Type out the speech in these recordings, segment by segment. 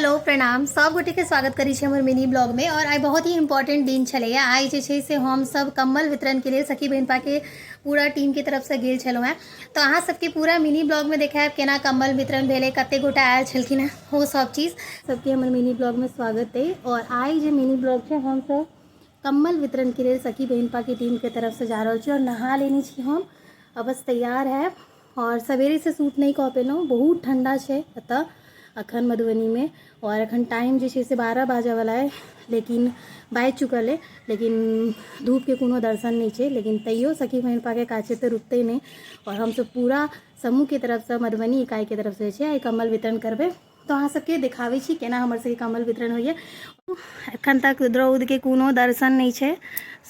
Hello प्रणाम, सब गोटे के स्वागत करै छी हमर मिनी ब्लॉग में। और आइ बहुत ही इम्पोर्टेंट दिन छलैया। आइ जे छै से हम सब कम्बल वितरण के लेल सखी बहिनपा के पूरा टीम के तरफ से गेल छलहुँ हेँ। तऽ अहाँ सबके पूरा मिनी ब्लॉग में देखायब केना कम्बल वितरण भेलै, कते गोटा आयल छलखिन हेँ, ओ सब चीज। सबके हमर मिनी ब्लॉग में स्वागत अइ। और आइ जे मिनी ब्लॉग छै, हम सब कम्बल वितरण के लेल सखी बहिनपा के टीम के तरफ से जा रहल छी। और नहा लेने छी हम, अब बस तैयार है। और सवेरे से शूट नहीं कऽ पेलहुँ, बहुत ठंडा छै एतऽ अखन मधुबनीमे। और अखन टाइम जे छै से 12 बाजऽवला अइ, लेकिन बाजि चुकल अइ, लेकिन धूपके कोनो दर्शन नहि छै। लेकिन तैयो सखी बहिनपाके काज छै तऽ रुकतै नहि। और हमसब पूरा समूहके तरफसँ, मधुबनी इकाइके तरफसँ जे छै आइ कम्बल वितरण करबै। तऽ अहाँ सबके देखाबै छी केना हमर सबके कम्बल वितरण होइए। एखन तक रौदके कोनो दर्शन नहि छै।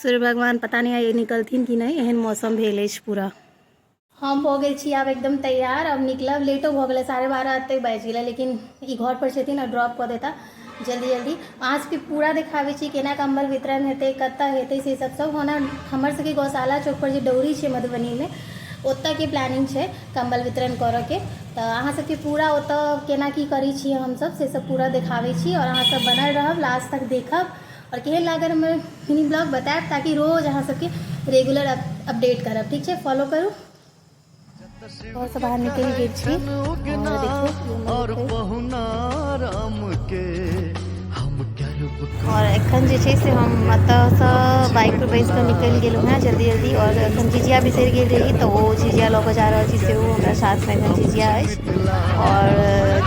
सूर्य भगवान पता नहि आइ निकलथिन कि नहि, एहन मौसम भेल अछि पूरा। हम भऽ गेल छी आब एकदम तैयार, अब निकलब। लेटो भऽ गेलै, 12:30 एते बाजि गेलै, लेकिन ई घर पर छथिन आ ड्रॉप कऽ देता जल्दी जल्दी। अहाँ सबके पूरा देखाबै छी केना कम्बल वितरण हेतै, कतऽ हेतै, से सब सब। ओना हमर सबके गौशाला चौक पर जे डौरी छै मधुबनीमे, ओतऽके प्लानिंग छै कम्बल वितरण करऽके। तऽ अहाँ सबके पूरा ओतऽ केना की करै छियै हमसब, से सब पूरा देखाबै छी। आओर अहाँ सब बनल रहब, लास्ट तक देखब। आओर केहन लागल हमर मिनी ब्लॉग बतायब, ताकि रोज अहाँ सबके रेगुलर अपडेट करब। ठीक छै, फॉलो करू। घरसँ बाहर निकलि गेल छी और देखियौ। और पहुना राम के हम गर्व। और एखन जे छै से हम एतऽसँ बाइक पर बैस कऽ निकलि गेलहुँ हेँ जल्दी जल्दी। और एखन झिझिया बिसरि गेल रही, तऽ ओ झिझिया लऽ कऽ जा रहल छी सेहो हमरा साथमे। एखन झिझिया अछि और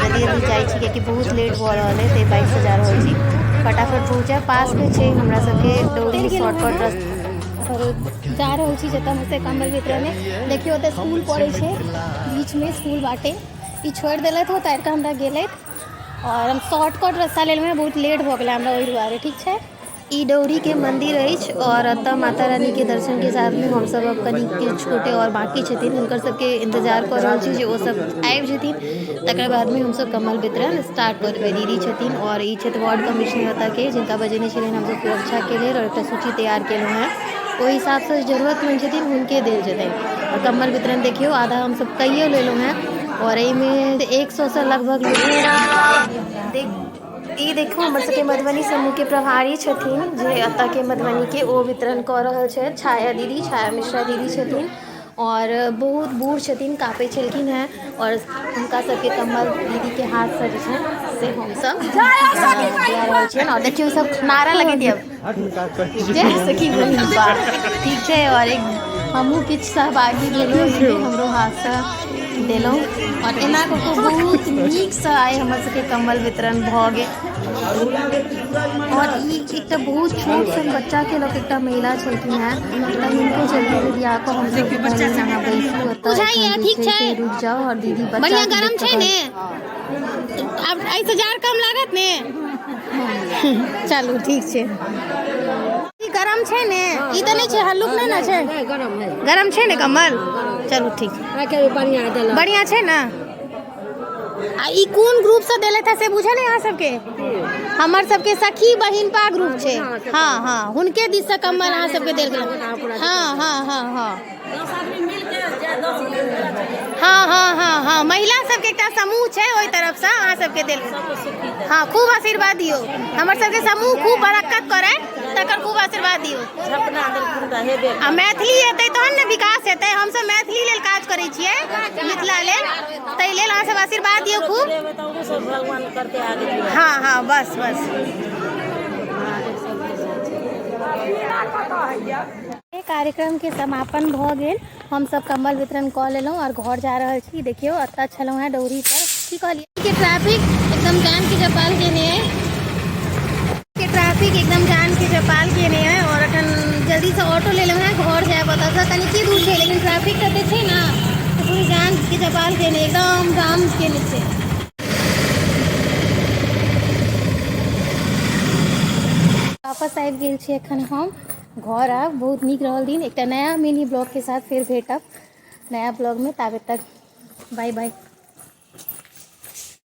जल्दी जल्दी जाइ छी, कियाकि बहुत लेट भऽ रहल अइ। ताहि बाइकसँ जा रहल छी, फटाफट पहुँचब। पासमे छै हमरा सबके डौरी, शॉर्टकट रास्ता। और जा रहल छी जतऽ हमर सबके कम्बल वितरण अइ। देखियौ, ओतऽ स्कूल पड़ै छै, बीचमे स्कूल बाटे। ई छोड़ि देलथि, उतारि कऽ हमरा गेलथि। और हम शॉर्टकट रास्ता लेलहुँ हेँ, बहुत लेट भऽ गेलै हमरा ओहि दुआरे। ठीक छै। ई डौरीके मंदिर अछि और एतऽ माता रानीके दर्शनके साथमे हमसब अब कनि किछु गोटे आओर बाँकी छथिन, हुनकर सबके इन्तजार कऽ रहल छी जे ओ सब आबि जेथिन, तकर बादमे हमसब कम्बल वितरण स्टार्ट कऽ देबै। दीदी छथिन और ई छथि वार्ड कमिश्नर एतऽके, जिनका बजेने छलियनि हमसब सुरक्षाके लेल। और एकटा सूची तैयार केलहुँ हेँ, ओहि हिसाबसँ जरूरतमन्द छथिन हुनके देल जेतनि। आओर कम्बल वितरण देखियौ, आधा हमसब कैयो लेलहुँ हेँ। आओर एहिमे 100सँ लगभग देख। ई देखू, हमर सबके मधुबनी समूहके प्रभारी छथिन जे एतऽके मधुबनीके, ओ वितरण कऽ रहल छथि। छाया दीदी, छाया मिश्रा दीदी छथिन। आओर बहुत बूढ़ छथिन, काँपै छलखिन हेँ। आओर हुनका सबके कम्बल दीदीके हाथसँ जे छै से हमसब दिया रहल छियनि। आओर देखियौ, सब नारा लगेतियै, जय सखी बहिनपा। ठीक छै। आओर एक हमहूँ किछु सहभागी भेलहुँ एहिमे, हमरो हाथसँ देलहुँ। आओर एना कऽ कऽ बहुत नीकसँ आइ हमर सबके कम्बल वितरण भऽ गेल। आओर ई एकटा बहुत छोट सन बच्चाके लऽ कऽ एकटा महिला छलखिन हेँ, तऽ हुनको चलते बियाह कऽ हमसब कहलियनि, अहाँ बैसू एतऽ, बुझाइए, एखन जे ठीक छै छै? से रुकि जाउ। आओर दीदी बढ़िआँ बच्चाके गरम देख छै कऽ ने? आब एहिसँ जाड़ कम लागत ने? चलू, ठीक छै। ई गरम छै ने? ई तऽ नहि छै, हल्लुक नहि ने छै? गरम छै ने कम्बल? चलू, ठीक। बढ़िआँ छै ने? आ ई कोन ग्रुप से देलथि है से बुझल है अहाँ सबके? हमर सबके सखी बहिनपा ग्रुप छै। हँ हँ, हुनके दिस से कम्बल अहाँ सबके देल गेल। हँ हँ हँ हँ हँ हँ हँ हँ, महिला सबके एकटा समूह छै, ओहि तरफसँ अहाँ सबके देल गेल। हँ, खूब आशीर्वाद दियौ। हमर सबके समूह खूब बरक्कत करे, तकर खूब आशीर्वाद दियौ। आ मैथिली हेतै तहन ने विकास हेतै। हमसब मैथिली लेल काज करै छियै, मिथिला लेल। ताहि लेल अहाँ सब आशीर्वाद दियौ खूब। हँ हँ, बस बस। कार्यक्रमके समापन भऽ गेल। हमसब कम्बल वितरण कऽ लेलहुँ आओर घर जा रहल छी। देखियौ, एतऽ छलहुँ हेँ डौरी पर। की कहलियै के ट्रैफिक एकदम जान के जपाल केने है, के ट्रैफिक एकदम जान के जपाल केने है। और अखन जल्दीसँ ऑटो लेलहुँ हेँ, घर जायब। ओतऽसँ कनिके दूर छै, लेकिन ट्रैफिक तते छै ने तऽ पूरी जान के जपाल केने, एकदम जाम केने छै। वापस आबि गेल छी एखन हम घर। आब बहुत नीक रहल दिन। एकटा नया मिनी ब्लॉगके साथ फेर भेटब नया ब्लॉगमे, ताबे तक बाय बाय।